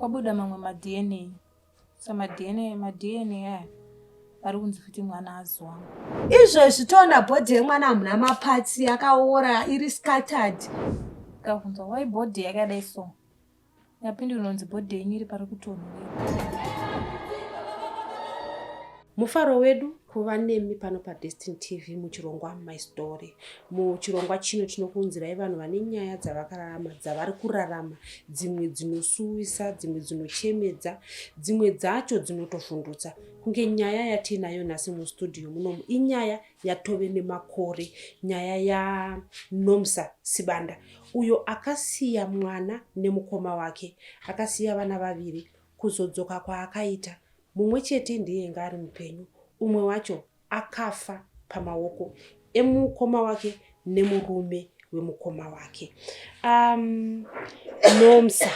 Kwabuda mamwe maDNA. So maDNA maDNA aya ari kunzi futi mwana hazi wangu. Izvezvi toona bhodhi yemwana hamuna maparts yakaora iri scattered. Ndikabvunzwa why bhodhi yakadai so? Yapindura unonzi bhodhi yenyu iri pari kutonhorera. Mufaro wedu kuva nemi pano paDestiny TV muchirongwa My Story. Muchirongwa chino tinokuunzirai vanhu vane nyaya dzavakararama, dzavari kurarama, dzimwe dzinosuwisa, dzimwe dzinochemedza, dzimwe dzacho dzinotovhundutsa. Kunge nyaya yatiinayo nhasi mustudio munomu inyaya yatove nemakore, nyaya yaNomsa Sibanda uyo akasiya mwana nemukoma wake, akasiya vana vaviri kuzodzoka kwaakaita Mumwe chete ndiye anga ari mupenyu, umwe wacho akafa pamaoko emukoma wake nemurume wemukoma wake. Um, Nomsa,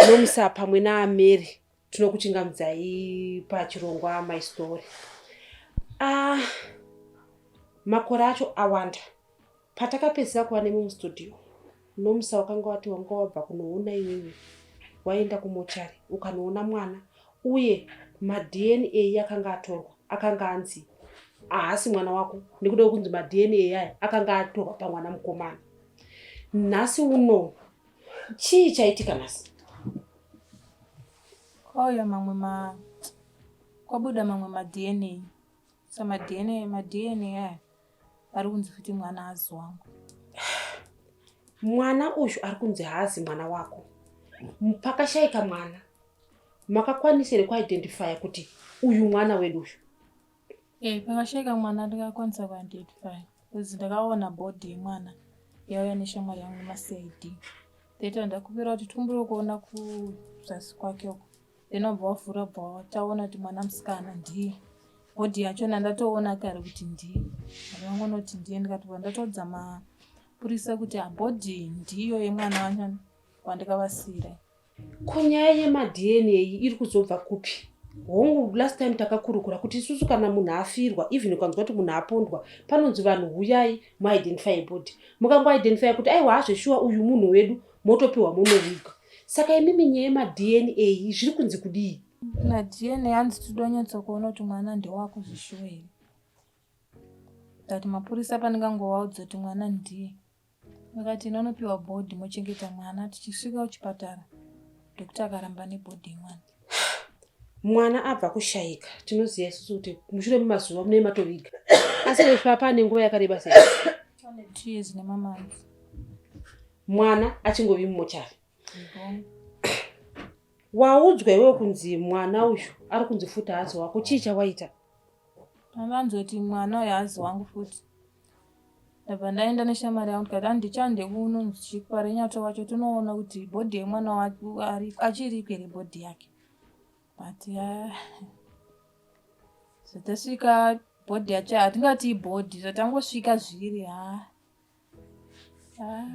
Nomsa pamwe naAmeri tinokuchingamidzai pachirongwa My Story. Uh, makore acho awanda. Patakapedzisa kuva nemi mustudio, Nomsa wakanga wati wanga wabva kunoona iwewe waenda kumochari ukanoona mwana uye maDNA akanga atorwa akanga anzi haasi mwana wako nekuda kwekunzi maDNA aya akanga atorwa pamwana mukomana. Nhasi uno chii chaitika nhasi? Kwauya mamwe ma kwabuda mamwe maDNA. So maDNA maDNA aya ari kunzi futi mwana hazi wangu. Mwana uyu ari kunzi haazi mwana wako. Pakashaika mwana makakwanisa here kuidentifya kuti uyu mwana wedu uyu? Eh, pakashaika mwana ndakakwanisa kuidentifya because ndakaona body yemwana yauya neshamwari yangu nemaCID. Later ndakupira kuti tumbure kuona kuzasi kwake uko. Then wabva wavhura bva taona kuti mwana musikana ndiye. Body yachona ndatoona kare kuti ndiye. Ndakangoona kuti ndiye ndikatobva ndatoudza mapurisa kuti ah, body ndiyo yemwana wacho wandikavasiira. Ko nyaya yemaDNA iri kuzobva kupi? Hongu last time takakurukura kuti isusu kana munhu afirwa even ukanzwa kuti munhu apondwa panonzi vanhu huyai muidentify body. Mukangoidentify kuti aiwa hazveshuwa uyu munhu wedu motopiwa monoviga. Saka imimi nyaya yemaDNA zviri kunzi kudii? MaDNA hanzi todonyatsa kuona kuti mwana ndewako zvishuwa here. But mapurisa pandingangovaudza kuti mwana ndiye. Vakati inonopiwa bhodhi mochengeta mwana tichisvika kuchipatara doctor akaramba nebhodhi yemwana. Mwana abva kushaika tinoziva isusu kuti mushure memazuva munenge matoviga asi resva pane nguva yakareba sei? Pane 2 years nemamonths. Mwana achingovi mumochari. Waudzwa iwewe kunzi mwana uyu ari kunzi futi haazi wako chii chawaita? Vanzoti mwana uyu haazi wangu futi. Ndabva ndaenda neshamwari yangu tikati handichande kuno chikwarenyato wacho tinoona kuti bhodhi yemwana achiriko here bhodhi yake. But uh, zvatasvika bhodhi yacho hatingati ibhodhi zvatangosvika zviri haa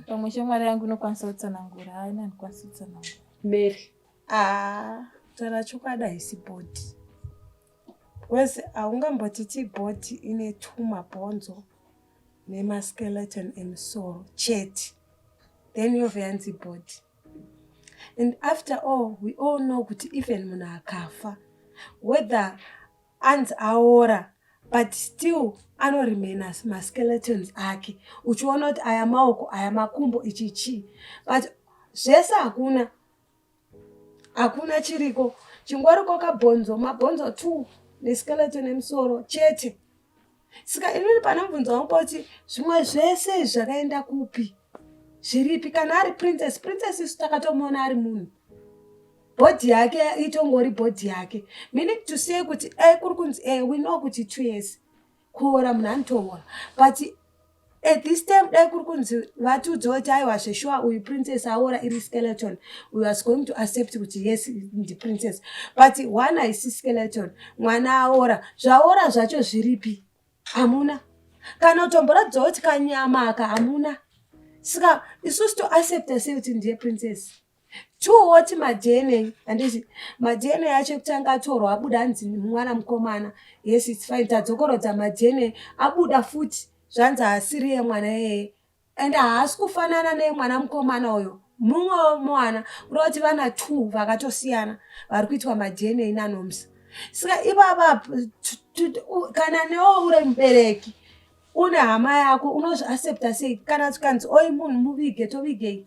pamwe shamwari yangu inokwanisa kutsanangura haa ini handikwanisi kutsanangura. Mary. Ah, taura chokwadi haisi bhodhi. Because haungambotiti body ine two mabhonzo nemaskeleton emusoro chete then yobva yanzi body. And after all we all know kuti even munhu akafa whether anzi aora but still anoremaina maskeletons ake uchiona kuti aya maoko aya makumbo ichi chii but zvese hakuna Hakuna chiriko. Chingoriko kabhonzo, mabhonzo two neskeleton emusoro chete. Saka inini pane mubvunzo wangu kuti zvimwe zvese izvi zvakaenda kupi? Zviripi? Kana ari princess, princess isu takatomuona ari munhu. Body yake itongori body yake. Meaning to say kuti eh kuri kunzi eh we know kuti 2 years. Kuora munhu anotoora. But at this time dai kuri kunzi vatiudza kuti aiwa zveshuwa uyu princess aora iri skeleton we was going to accept kuti yes ndiprincess but one haisi skeleton mwana aora zvaora zvacho zviripi hamuna kana kutomboratidza kuti kanyama aka hamuna saka isusu toaccepta sei kuti ndiye princess Two woti maDNA handiti maDNA acho ekutanga atorwa abuda anzi mwana mukomana yes it's fine tadzokorodza maDNA abuda futi zvanzi haasiriye mwana iyeye and haasi kufanana neyemwana mukomana uyo. Mumwe wemwana kureva kuti vana two vakatosiyana vari kuitwa maDNA naNomsa. Saka ivava kana newe uri mubereki une hama yako unozviaccepta sei kana tikanzi oi munhu muvige tovigei?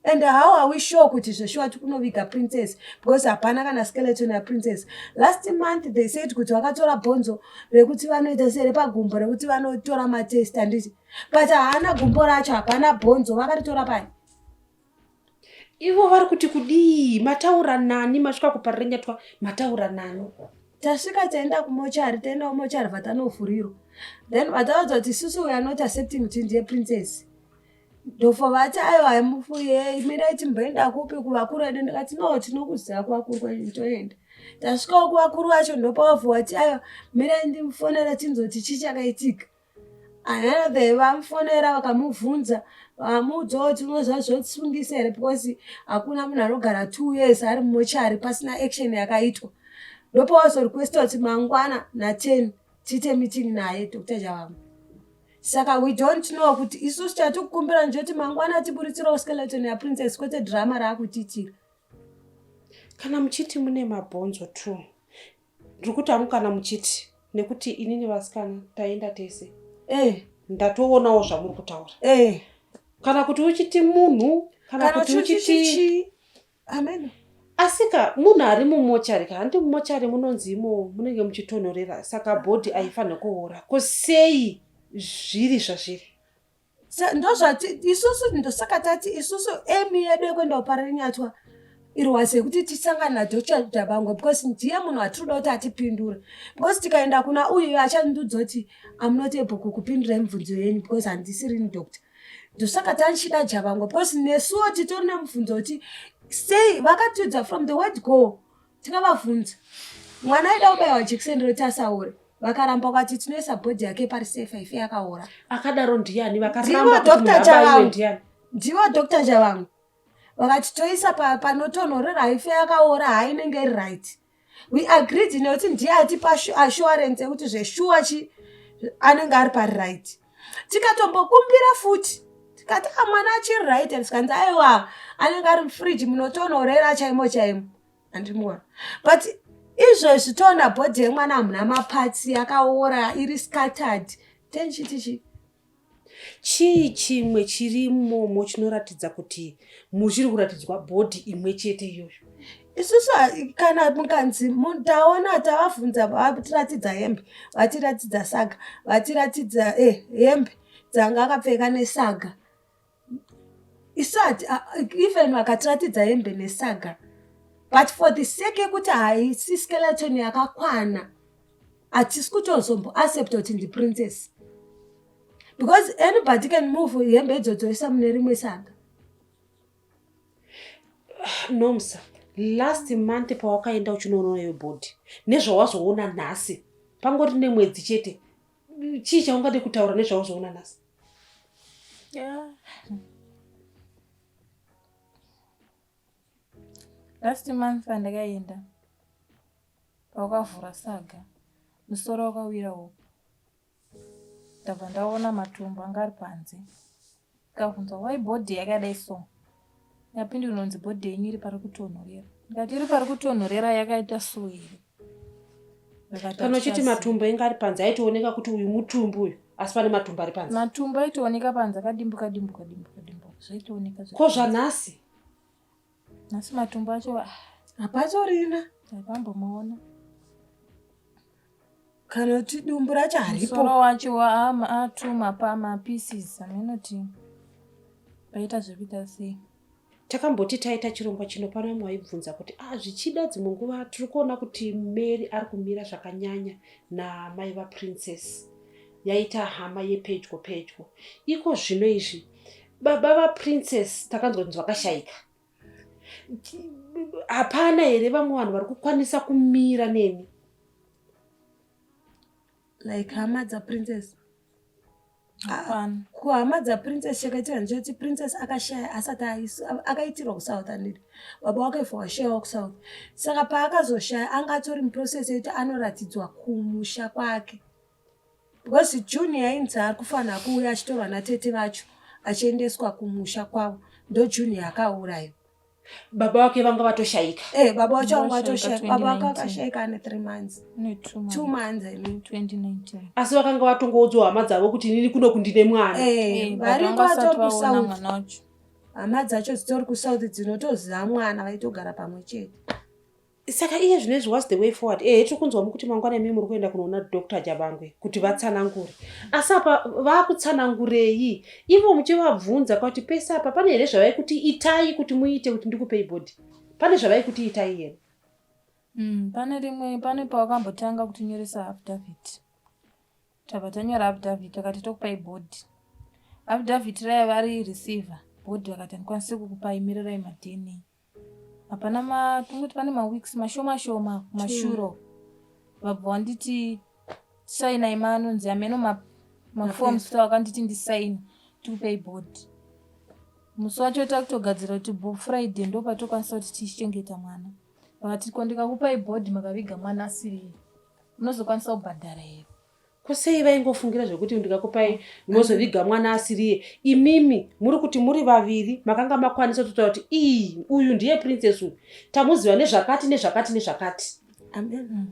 And how are we sure kuti zveshuwa tikunoviga princess because hapana kana skeleton yaprincess. Last month they said kuti vakatora bhonzo rekuti vanoita serepagumbo rekuti vanotora matest handiti, but haana gumbo racho, hapana bhonzo, vakaritora pai? Ivo vari kuti kudii? Mataura nani? Masvika kuParirenyatwa mataura nani? Tasvika taenda kumochari, taenda kumochari vatanovhurirwa, then vataudza kuti isusu we are not accepting kuti ndiye princess. Ndofo vati aiwa mufuye mirai timboenda kupi kuvakuru vedu. Ndikati no, tinokuziva kuvakuru kwenyu, toenda. Tasvikawo kuvakuru vacho ndopavabva vati aiwa mirai ndimufonera tinzoti chii chakaitika. Another vamufonera vakamubvunza vamuudza kuti unoziva zvosungisa here because hakuna munhu anogara 2 years ari mumochari pasina action yakaitwa. Ndopawazorequesta kuti mangwana na10 tiite meeting naye Dr. Javamwe. Saka we don't know kuti isusu chatikukumbira ndechekuti mangwana tiburitsirawo skeleton yaprincess kwete drama raakutiitira. Kana muchiti mune mabhonzo 2 ndiri kuti hangu kana muchiti nekuti inini vasikana taenda tese ndatoonawo zvamuri kutaura. Kana kuti uchiti munhu kana kuti uchiti amen. Asika munhu ari mumochari ka handi mumochari munonzi imo munenge muchitonhorera saka bhodhi aifanira kuora ko sei zviri zvazviri? Ndozvati isusu ndosaka tati isusu aim yedu yekuenda kuParirenyatwa irwazi yekuti tisangane naDr Jabangwe because ndiye munhu atinoda kuti atipindure because tikaenda kuna uyu achandiudza kuti I'm not able kukupindurai mibvunzo yenyu because handisirini doctor. Ndosaka tanchida Jabangwe because nesuwo titori nemubvunzo kuti sei vakatiudza from the word go. Tikavabvunza mwana aida kubayiwa jekiseni rekuti asaore vakaramba vakati tinoisa bhodhi yake pari safe haife yakaora. Akadaro ndiani? Vakaramba kuti munhu abaiwe ndiani? Ndivo Dr. Javangwe vakati toisa panotonhorera haife yakaora hainenge iri right. We agreed nekuti ndiye atipa assurance yekuti zveshuwa chi anenge ari pari right. Tikatombokumbira futi tikati mwana achiri right, tikanzi aiwa anenge ari mufridge munotonhorera chaimo chaimo. Handimuona. But izvezvi toona bhodhi yemwana hamuna maparts yakaora iri scattered. Tenchitichi Chii chimwe chiri imomo chinoratidza kuti muchiri kuratidzwa bhodhi imwe chete iyoyo? Isusu kana mukanzi taona tavabvunza vatiratidza hembe, vatiratidza saga, vatiratidza hembe dzanga akapfeka nesaga. Isu even vakatiratidza hembe nesaga, but for the sake yekuti haisi skeleton yakakwana hatisi kutozomboaccepta kuti ndiprincess because anybody can move hembe idzodzo isa mune rimwe saga. Nomsa, last month pawakaenda uchinoona iyo bhodhi nezvawazoona nhasi pangori nemwedzi chete, chii chaungade kutaura nezvawazoona nhasi? Yeah. Last month pandakaenda pakavhura saga musoro wakawira hope, ndabva ndaona matumbu anga ari panze. Ndikabvunzwa why bhodhi yakadai so, ndapindura unonzi bhodhi yenyu iri pari kutonhorera. Ndikati iri pari kutonhorera yakaita so here? Kana uchiti matumbu ainge ari panze aitooneka kuti uyu mutumbu uyu, asi pane matumbu ari panze. Matumbu aitooneka panze akadimbuka dimbuka dimbuka dimbuka zvaitooneka. Ko zvanhasi? Nhasi matumbu acho hapatorina. Ndakambomaona. Kana kuti dumbu racho haripo. Musoro wacho atuma pamapieces aminoti paita zvekuita sei. Takamboti taita chirongwa chino pano vamwe vaibvunza kuti zvichida dzimwe nguva tiri kuona kuti Mary ari kumira zvakanyanya namai vaPrincess yaita hama yepedyo pedyo. Iko zvino izvi baba vaPrincess takanzwa kunzi vakashaika. Hapana here vamwe vanhu vari kukwanisa kumira nemi? Like hama dzaPrincess? Hapana. Kuhama dzaPrincess chakaitika ndechekuti Princess akashaya asati akaitirwa kuSouth anditi baba wake for washayawo kuSouth, saka paakazoshaya anga atori muprocess yekuti anoratidzwa kumusha kwake because June yainzi ari kufanira kuuya achitorwa natete vacho achiendeswa kumusha kwavo. Ndo Junior akaurayiwa. Baba vake vanga vatoshaika. Eh, baba vacho vanga Vashaika vatoshaika. Baba vake 2019. akashaika ane 3 months. Ne 2 2 months. months, I mean. 2019. Asi vakanga vatongoudzwa hama dzavo kuti inini kuno kundine mwana. Eh, Eh, but variko vanga vasati vatori vaona kuSouth. mwana wacho. Hama dzacho dzitori kuSouth dzinotoziva mwana, vaitogara pamwe chete. Saka iye zvinezvi, what's the way forward? Ehe, tiri kunzwa mukuti mangwana imi muri kuenda kunoona Dr Jabangwe kuti vatsanangure, asi apa vaakutsanangurei ivo muchivabvunza kuti pese apa pane here zvavai kuti itai kuti muite kuti ndikupei body? Pane zvavai kuti itai here? Pane rimwe, pane pawakambotanga kutinyoresa affidavit. Tabva tanyora affidavit, takati tokupai body. Affidavit raiva vari receiver body, vakati handikwanisi kukupai, mirirai maDNA. Hapana tongoti pane maweeks mashoma shoma kumashure, vabva vanditi sainai maanonzi ameno maforms vakanditi ndisaini tikupei body. Musi wacho takutogadzira kuti Friday ndo patokwanisa kuti tichichengeta mwana. Vakati, "Ko ndikakupai body makaviga mwana asiriye, munozokwanisa kubhadhara here?" Kusei vaingofungira zvekuti ndikakupai munozoviga mwana asiriye? Imimi muri kuti muri vaviri makanga makwanisa kutotaura kuti iyi, uyu ndiye Princess, uyu tamuziva nezvakati nezvakati nezvakati. Amen.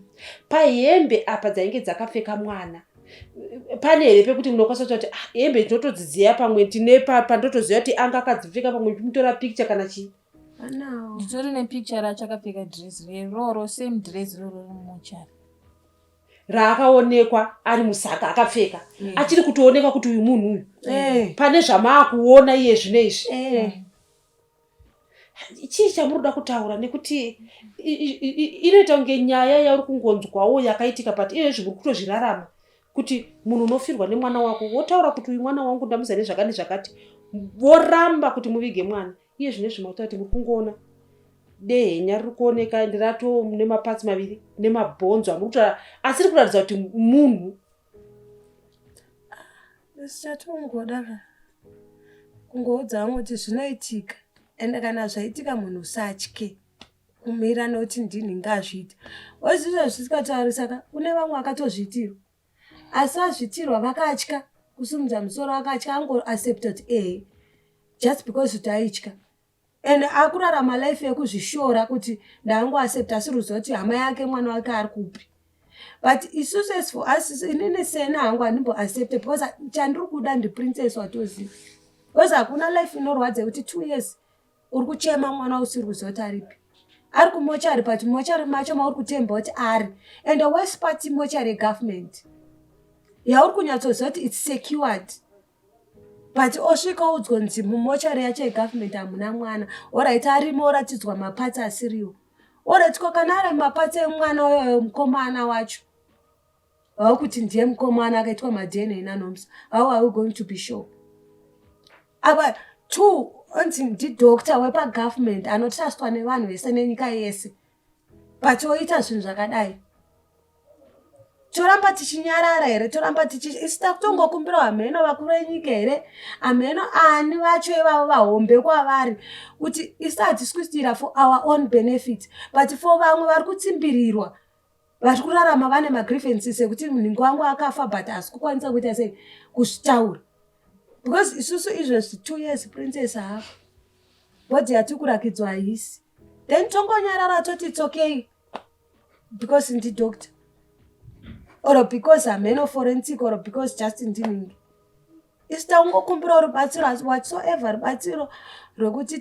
Pahembe apa dzainge dzakapfeka mwana, pane here pekuti munokwanisa kutaura kuti, "Ah, hembe tinotodziziva, pamwe tine pandotoziva kuti anga akadzipfeka, pamwe timutora picture kana chii?" Anawo. Nditori nepicture racho akapfeka dress reroro, same dress roro remumochari. Raakaonekwa ari musaka akapfeka, achiri kutoonekwa kuti uyu munhu uyu? Eh. Pane zvamaakuona iye zvino izvi, Eh. chii chamuri kutaura? Nekuti inoita kunge nyaya yauri kungonzwawo yakaitika, but iyezvi muri kutozvirarama kuti munhu unofirwa nemwana wako, wotaura kuti uyu mwana wangu, ndamuziva nezvakati nezvakati, voramba kuti muvige mwana. Iye zvino izvi makutaura kuti muri kungoona dehenya riri kuoneka ndirato nemaparts maviri nemabhonzo amuri kutaura, asi riri kuratidza kuti munhu. Isi chatongoda ka kungoudza vamwe kuti zvinoitika, ende kana zvaitika munhu usatye kumira nokuti ndini ngazviita. Wozvizvo zvisikatauri, saka kune vamwe vakatozviitirwa, asi vazviitirwa vakatya kusimudza musoro, vakatya angoaccepta kuti ehe, just because kuti aitya and akurarama life yekuzvishora kuti ndaangoaccepta, asi ruziva kuti hama yake, mwana wake ari kupi. But isusu, as for us, inini sena hangu handimboaccepte because chandiri kuda ndiPrincess watoziva, because hakuna life inorwadza yekuti 2 years uri kuchema mwana usiri kuziva kuti aripi, ari kumochari, but mochari macho mauri kutemba kuti ari. And the worst part, mochari yegovernment yauri kunyatsoziva kuti it's secured, but osvika udzwa nzi mumochari yacho yegovernment hamuna mwana. Alright, arimo, oratidzwa maparts asiriwo. Alright, ko kana ari maparts emwana uyoyo, mukomana wacho vakuti ndiye mukomana akaitwa maDNA naNomsa, how are we going to be sure? Apa two, onzi ndidoctor wepagovernment anotrustwa nevanhu vese nenyika yese, but oita zvinhu zvakadai. Toramba tichinyarara here? Toramba tichi isi takutongokumbira hameno vakuru venyika here, hameno ani vacho ivavo vahombe kwavari, kuti isi hatisi kuitira for our own benefit, but for vamwe vari kutsimbirirwa, vari kurarama vane magrievances ekuti munhingi wangu akafa, but hasi kukwanisa kuita sei kuzvitaura, because isusu izvezvi 2 years Princess hapo, body yatiri kurakidzwa haisi. Then tongonyarara toti it's okay because ndidoctor, or because hameno forensic, or because just ndiningi. Isu taungokumbirawo rubatsiro whatsoever, rubatsiro rwekuti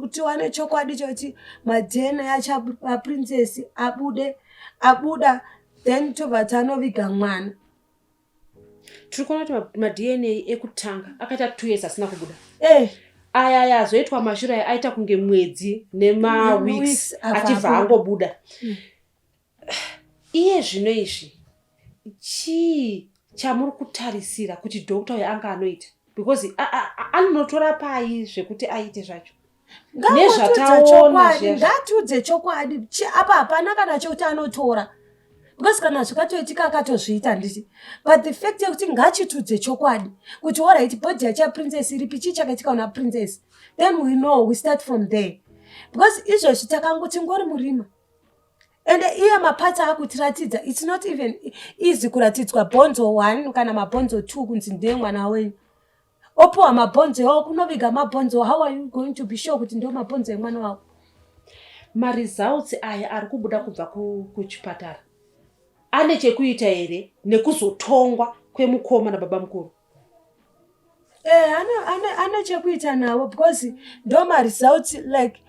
tiwane chokwadi chekuti maDNA achaPrincess abude. Abuda, then tobva tanoviga mwana. Tiri kuona kuti maDNA ekutanga akaita 2 years asina kubuda. Eh. Aya aya azoitwa mashure aya aita kunge mwedzi nemaweeks Weeks, achibva abuda. angobuda. Iye zvino izvi chii chamuri kutarisira kuti doctor uyo anga anoita? Because anonotora pai zvekuti aite zvacho? Ngangotudza Nezvataona chokwadi. zviya. Ngatiudze chokwadi. Apa hapana kana chekuti anotora, because kana zvikatoitika akatozviita, handiti? But the fact yekuti ngachitudze chokwadi kuti alright, body yachaPrincess iripi? Chii chakaitika kuna Princess? Then we know, we start from there, because izvezvi takangoti ngori murima. Ende iye maparts akutiratidza, it's not even easy kuratidzwa bhonzo one kana mabhonzo two kunzi ndiye mwana wenyu. Opiwa mabhonzo iwawo kunoviga mabhonzo, how are you going to be sure kuti ndo mabhonzo emwana wako? Maresults aya ari kubuda kubva kuchipatara ane chekuita here nekuzotongwa kwemukoma nababa mukuru? Eh, ane chekuita navo because ndo maresults like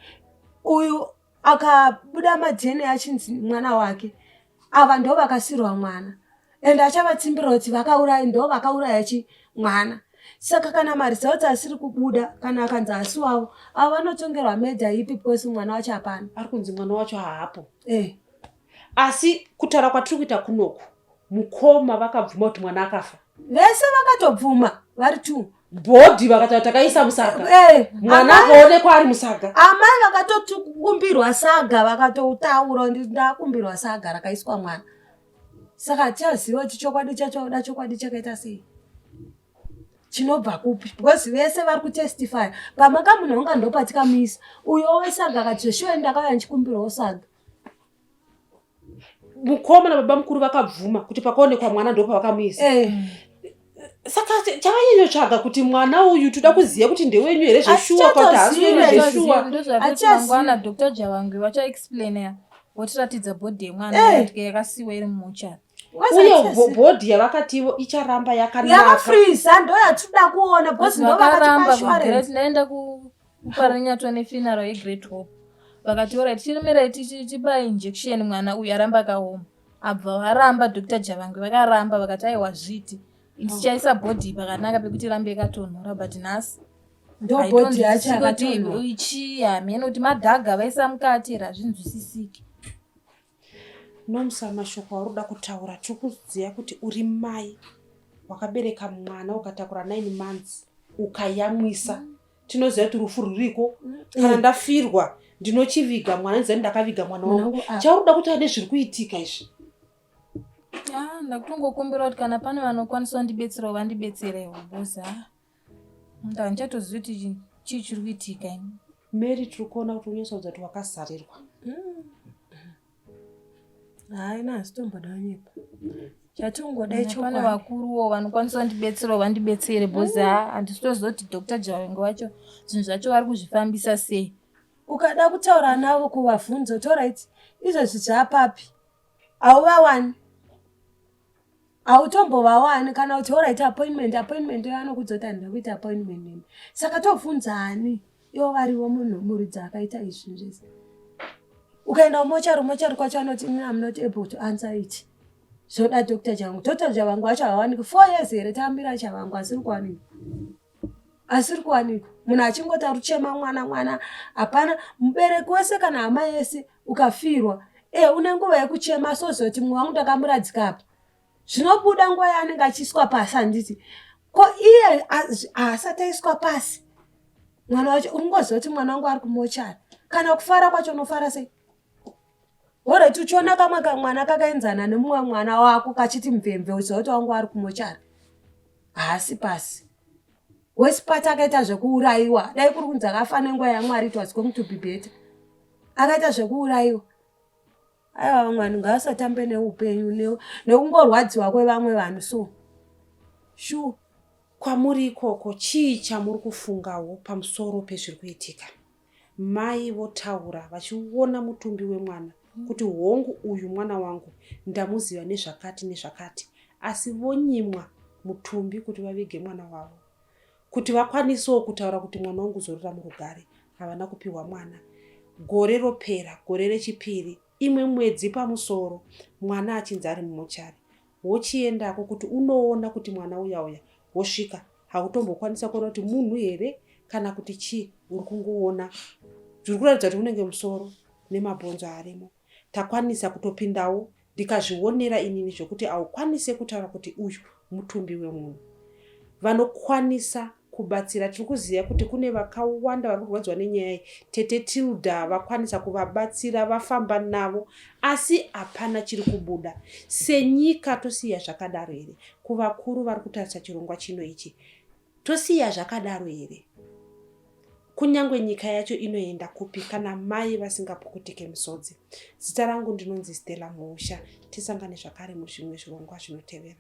uyu akabuda maDNA achinzi mwana wake, ava ndo vakasirwa mwana and achavatsimbira kuti vakauraya, ndo vakauraya chi mwana. Saka kana maresults asiri kubuda, kana akanzi asi wavo, ava vanotongerwa murder ipi? Because mwana wacho hapana. Ari kunzi mwana wacho haapo. Asi kutaura kwatiri kuita kunoku, mukoma vakabvuma kuti mwana akafa. Vese vakatobvuma vari two. Body vakataura takaisa musaga. Mwana akaonekwa ari musaga. Amai vakatokumbirwa saga, vakatotaura kuti ndakumbirwa saga rakaiswa mwana. Saka hatichaziva kuti chokwadi chacho da chokwadi chakaita sei, chinobva kupi, because vese vari kutestify pamaka munhu wanga ndopatikamuisa uyo wesaga akati zveshuwa ndakauya ndichikumbirwawo saga. Mukoma nababa mukuru vakabvuma kuti pakaonekwa mwana ndopavakamuisa. Saka chavanyanyotsvaga kuti mwana uyu toda kuziva kuti ndewenyu here zveshuwa, kuti haasi wenyu zveshuwa. Ndozvatoti mangwana Dr Javangwe vachaexplaina, votiratidza body yemwana yakasiwa iri mumuchari. Uye body yavakativo icharamba yakanaka. Yakafriza ndo yatinoda kuona because ndo Vakaramba vakatipa. Tinaenda kuParirenyatwa nefuneral yeGreat Hope, vakati alright, chirimirai tichipa injection mwana uyu aramba akaoma. Abva varamba, Dr Javangwe vakaramba, vakati aiwa, zviti tichaisa body pakanaka pekuti irambe yakatonhora, but nhasi Ndo body yacho yakatonhora. Ichi hameno kuti madhaga vaisa mukati here, hazvinzwisisiki. Nomusa, mashoko auri kuda kutaura, tiri kuziva kuti uri mai wakabereka mwana, ukatakura 9 months, ukayamwisa. Tinoziva kuti rufu ruriko. Kana ndafirwa ndinochiviga mwana, ndiziva kuti ndakaviga mwana wangu. Mwanangu, ah. Chauri kuda kutaura nezviri kuitika izvi? Ah, ndakutongokumbira kuti kana pane vanokwanisa kundibetserawo vandibetserewo, because ha, handichatozivi kuti chii chiri kuitika ini. Mary, tiri kuona kuti unyatsoudza kuti wakazarirwa. Hayi, nasi tomboda kunyepa, chatingoda Pane ichokwadi. Vakuruwo vanokwanisa kundibetserawo vandibetsere, because ha, handisitoziva kuti Dr Javangwe wacho zvinhu zvacho vari kuzvifambisa sei. Ukada kutaura navo, kuvabvunza kuti alright, izvezvi zvapapi, hauvawani, hautombovawani. Kana kuti alright, appointment, appointment, anokudza kuti handida kuita appointment nemi. Saka tobvunza ani ivo varivo munhu muridzi akaita izvi zvese? Ukaenda kumochari, mochari kwacho anoti ini am not able to answer it, zvoda Dr Chavangu. Dr Chavangu acho hawanikwi. 4 years here tamira Chavangu asiri kuwanikwa, asiri kuwanikwa. Munhu achingoti ari kuchema mwana, mwana hapana. Mubereki wese kana hama yese ukafirwa, e une nguva yekuchema, sozoti mumwe wangu ndakamuradzika apa, zvinobuda nguva yaanenge achiiswa pasi, handiti? Ko iye haasati aiswa pasi mwana wacho, ungoziva kuti mwana wangu ari kumochari. Kana kufara kwacho unofara sei? Alright, uchiona kamwe kamwana kakaenzana nemumwe mwana wako kachiti mvemve, uziva kuti wangu ari kumochari, haasi pasi. Wesipati akaita zvekuurayiwa, dai kuri kunzi akafa nenguva yaMwari, it was going to be better. Akaita zvekuurayiwa. Aiwa, vamwe vanhu ngavasatambe neupenyu nekungorwadziwa kwevamwe vanhu, so sure. Kwamuri ikoko, chii chamuri kufungawo pamusoro pezviri kuitika? Mai votaura vachiona mutumbi wemwana kuti hongu, uyu mwana wangu, ndamuziva nezvakati nezvakati, asi vonyimwa mutumbi kuti vavige mwana wavo, kuti vakwanisewo kutaura kuti mwana wangu zorora murugare. Havana kupiwa mwana. Gore ropera, gore rechipiri, imwe mwedzi pamusoro, mwana achinzi ari mumochari. Wochiendako kuti unoona kuti mwana uya uya, wosvika hautombokwanisa kuona kuti munhu here kana kuti chii. Uri kungoona zviri kuratidza kuti unenge musoro nemabhonzo arimo. Takwanisa kutopindawo, ndikazvionera inini zvokuti haukwanise kutaura kuti uyu mutumbi wemunhu. Vanokwanisa kubatsira, tiri kuziva kuti kune vakawanda vari kurwadziwa nenyaya iyi. Tete Tilda vakwanisa kuvabatsira, vafamba navo, asi hapana chiri kubuda. Senyika tosiya zvakadaro here? Kuvakuru vari kutarisa chirongwa chino ichi, tosiya zvakadaro here? Kunyange nyika yacho inoenda kupi kana mai vasingapukutike misodzi? Zita rangu ndinonzi Stella Muusha. Tisangane zvakare muzvimwe zvirongwa zvinotevera.